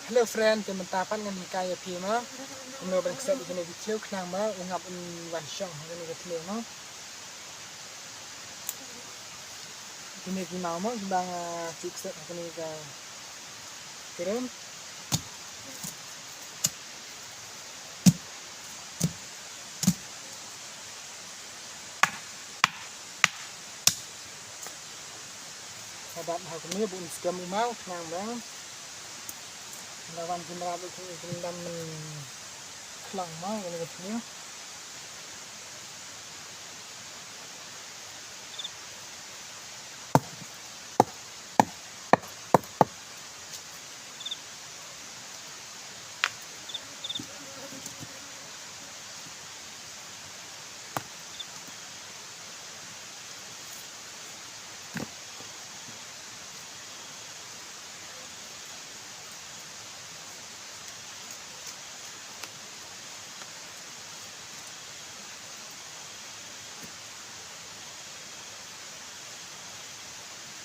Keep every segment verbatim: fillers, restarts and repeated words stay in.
Hello friend, te mynta pat ngan hikai ïa phi mo kumno ban kset ïa kane ka thliew khnang ba u ngap un wan shong ha kane ka thliew mo. Kine ki maw mo kiba nga shu kset ha kane ka kren. Sa dap ha kumne ba un skhem u maw khnang ba la wan ki mrad u khnang u khnang dam men khlong maw kane ka thliew.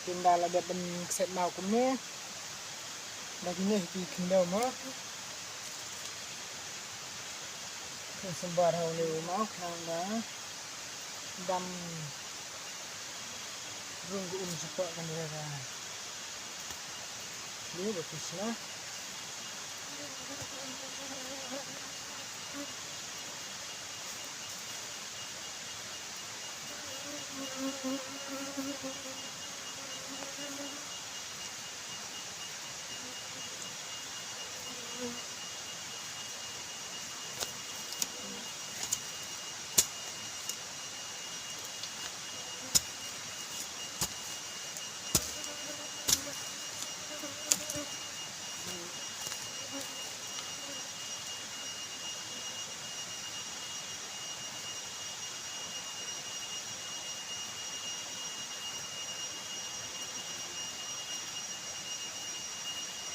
Te ynda la dep ban kset maw kumne, da kine ki khyndew mo. Symbar ha une u maw khnang ba dam rung ka um shapoh kan rera. Leo ba pis na.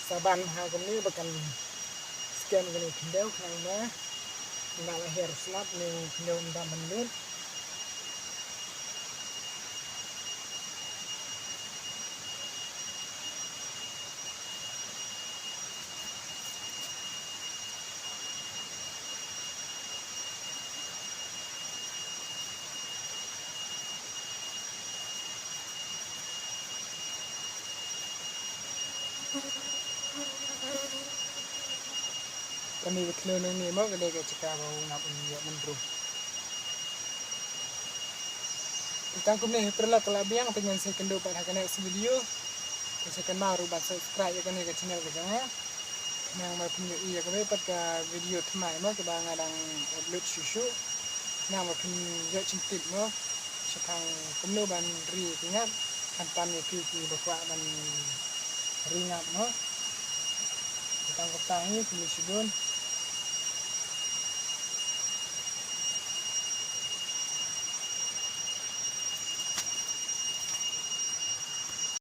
Sa ban ha kane ba kan skem kane khyndew khnang ba nga la her slap ne khyndew ynda mynlut. Kane ka thliew nangne mo ka dei ka jaka ba u ngap un ïoh mynrung. Tang kumne hi paralok ka la biang, te ngin sa ïakynduh pat ha ka next video. Te sa kynmaw ruh ban subscribe ïa kane ka channel ka jong nga. Nang ba phin ïohi ïa kawei pat ka video thymmai mo kaba nga dang upload shuh shuh. Nang ba phin ïoh jingtip mo shaphang kumno ban ri ïa ki ngap, khamtam ïa phi kiba kwah ban ri ngap mo. Te tang kumta hi, khublei shibun.